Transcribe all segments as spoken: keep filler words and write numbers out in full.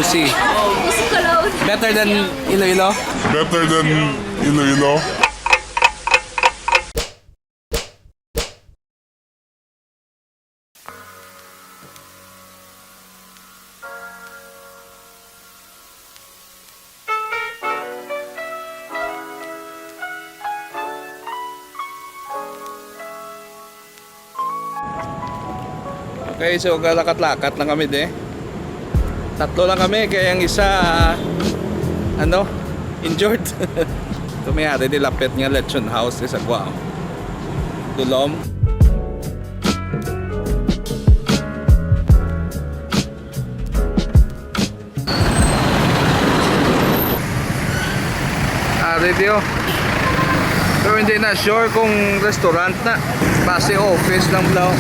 See. Better than Iloilo? Better than Iloilo? Okay, so galakat-lakat lang kami, de. Tatlo lang kami, kaya ang isa, ah, ano, injured. Tumiyari nilapit nga lechon house sa gwa. Dulom. Ah, radio. Pero hindi na sure kung restaurant na. Base office lang daw.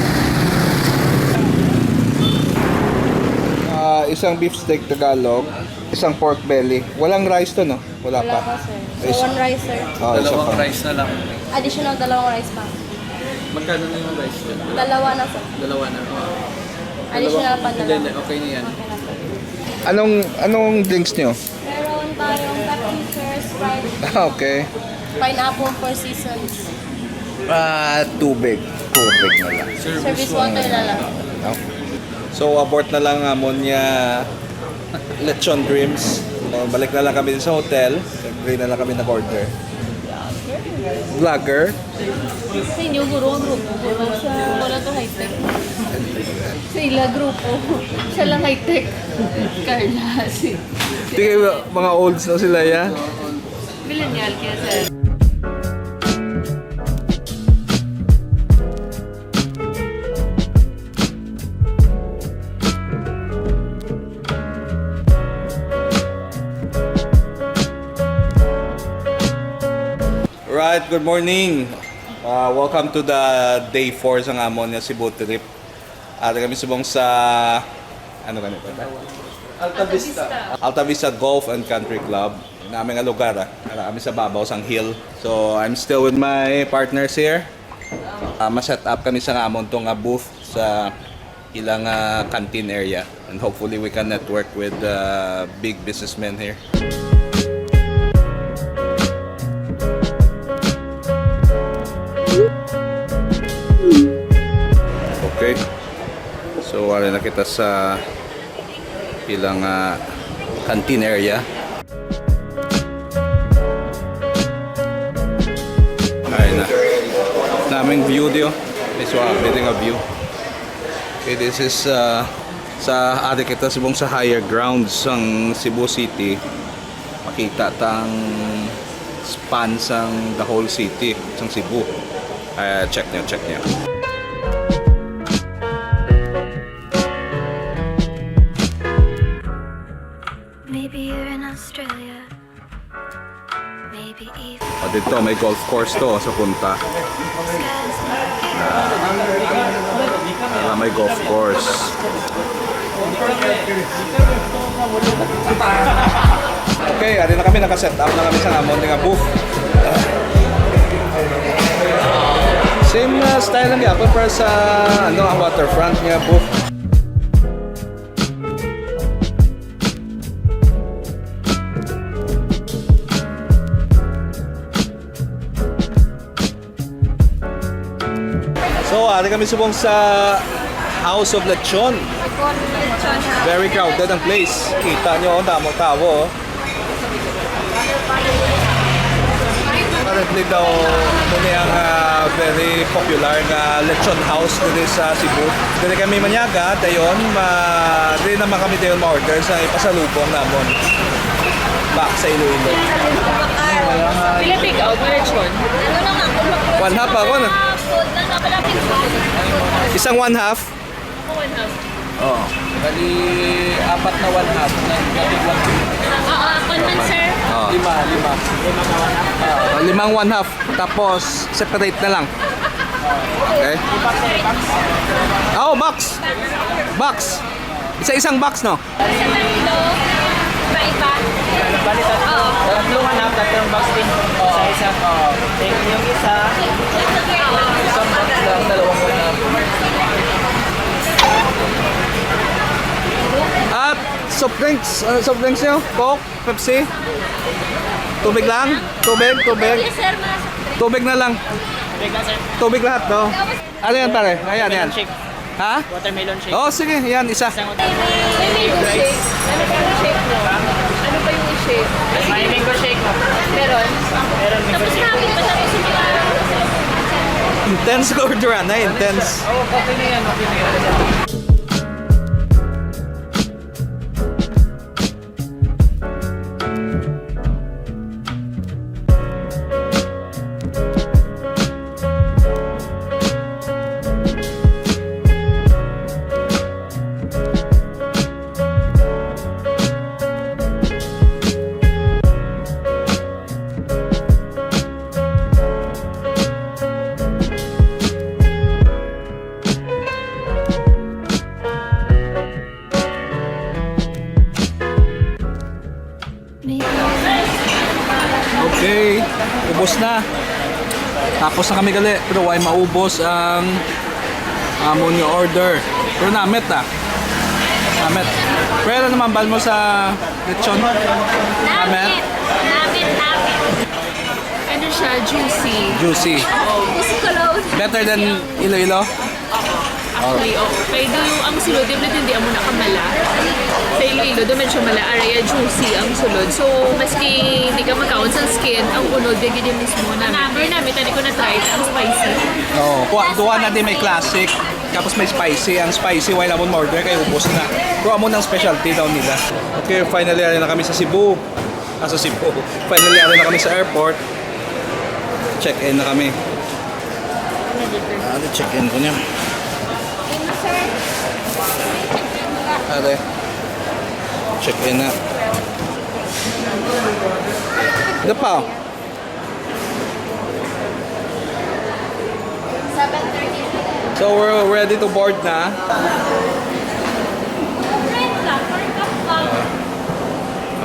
Ah, isang beefsteak Tagalog, isang pork belly. Walang rice to, no? Wala Wala pa. pa, sir. So, Is- one rice, sir. Oh, isa Dalawang pa. rice na lang. Additional dalawang rice pa. Magkano na yung rice dyan? Dalawa na, sir. Dalawa na. Oh. Additional Dalawa. pa, Hindi, dalawa. hindi. Okay na yan. Okay na, sir. Anong, anong drinks nyo? Meron tayong Pepsi, sir, Sprite. Ah, okay. Pineapple, Four Seasons. Ah, tubig. Tubig na lang. Service water na lang. No? So, abort na lang amon nga lechon dreams. Balik na lang kami sa hotel. Agree na lang kami nag-order. Vlogger. Sa inyo, guro, ang grupo, guro. Sa, wala to high-tech. Sa ila, grupo. Siya lang high-tech. Carla, si Di kayo, mga olds na sila, ya? Millennial, kaya sir. Right, good morning. Uh, welcome to the day four sang amon nga Cebu trip. Ari kami subong sa, ano gani pa ba? Alta Vista. Alta Vista Golf and Country Club. Nami nga lugar, ah. Ara kami sa babaw sang hill. So, I'm still with my partners here. Ah, ma-set up kami sa amon to nga booth sa ilang, ah, canteen area. And hopefully we can network with, uh, big businessmen here. Okay. So, wala na kita sa ilang, ah, canteen area. Ay na. Naming view diyo. This one, building a view. Okay, this is, uh, sa ari kita subong sa higher grounds sang Cebu City. Makita tang span sang the whole city, sang Cebu. Ah, check nyo, check nyo. Maybe you're in Australia. Maybe even O, dito, may golf course to sa punta. Ah, may golf course. Okay, ari na kami, naka-set up na kami sa amon nga booth. Same, uh, style lang gyapon para sa, ano, ang waterfront nga booth. So, ari kami subong sa House of Lechon. Very crowded ang place. Kita nyo, ang damo tawo, oh. Currently daw, muna ang, ah, very popular nga lechon house diri sa Cebu. Diri kami manyaga, dayon, ma-, diri naman kami dayon ma-order sa ipasalubong namon. Back sa Iloilo. Pila take out, lechon? One half ako na. Isang one half. Oo. Bali, apat na one half. Nag-, nag-, one half. Oo, ako naman, sir. Oo. Lima, lima. Ah, limang one half. Tapos, separate na lang. Okay? Oh, box. Box. Isa-isang box, no? Sa tatlo, iba-iba. Bali, tatlo. Oo. Tatlong one half, tatlong box din. Oo. Isa-isa. Oo. Then, yung isa, isang box lang, dalawang one half. At Soft drinks, ah, soft drinks nyo? Coke, Pepsi? Tubig lang? Tubig, tubig. Yes, sir, mga soft drinks. Tubig na lang. Tubig lang, sir. Tubig lahat, no? Ano yan, pare? Ayan, yan. Shake. Ha? Watermelon shake. Oh, sige, yan, isa. Isang May mango shake. Ano pa yung shake mo? Ano pa yung shake? May mango shake, ma'am. Meron? Meron mango shake. Tapos namin pa tapos yung mga Intense ka orderan, na intense. Oh, okay na yan, okay na yan. Okay, ubos na. Tapos na kami gali, pero way maubos ang amon nga order. Pero namit, ah. Namit. Pero ano naman bal mo sa lechon? Namit. Namit, namit. Ano siya? Juicy. Juicy. Oo. Gusto ko lang. Better than Iloilo? Actually, oo. Kay do ang sulod, di ba, hindi amo nakamala. Sa Iloilo, do medyo mala, araya juicy ang sulod. So, maski hindi ka magkaon sa skin, ang unod, di gid mismo na. Pero namin, tani ko na-try, ang spicy. Oo. Kuha, duha na din may classic, tapos may spicy. Ang spicy, wala mo order, kay ubos na. Pero amo nang specialty daw nila. Okay, finally, ari na kami sa Cebu. Ah, sa Cebu. Finally, ari na kami sa airport. Check-in na kami. Ano, check-in ko niya. Ate, check-in na. Ano pa? So, we're ready to board na.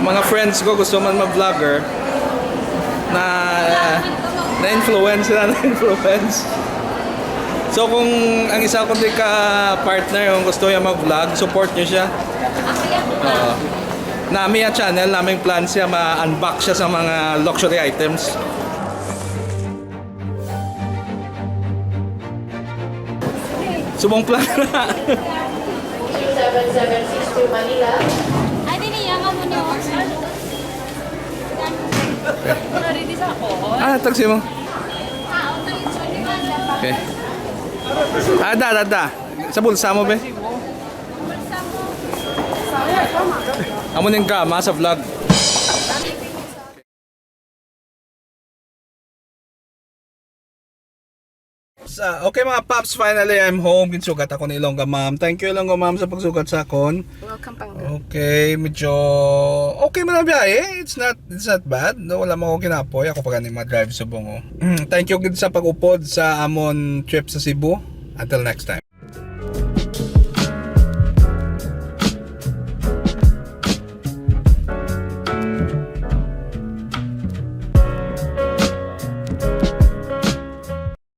Ang mga friends ko gusto man mag-vlogger na, na-influence sila, na-influence. So, kung ang isa ko di ka partner, kung gusto niya mag-vlog, support niyo siya. Oo. Nami ang channel, naming plan siya, ma-unbox siya sa mga luxury items. Subong plan na. Two seven seven six two Manila. Ay, di niya, nga mo na. Ready sa ako. Ah, taxi mo. Okay. Ah, da, da, da. Sa bulsa mo, be. Amo ning drama sa vlog. Sa, okay, mga paps, finally I'm home. Ginsugat ako ni Ilongga Ma'am. Thank you, Ilongga Ma'am, sa pagsugat sa akon. Welcome, Pangga. Okay, medyo okay man ang biyahe. It's not, it's not bad. No, wala man ako kinapoy. Ako pa gani ma-drive subong, oh. Thank you gid sa pag-upod sa amon trip sa Cebu. Until next time.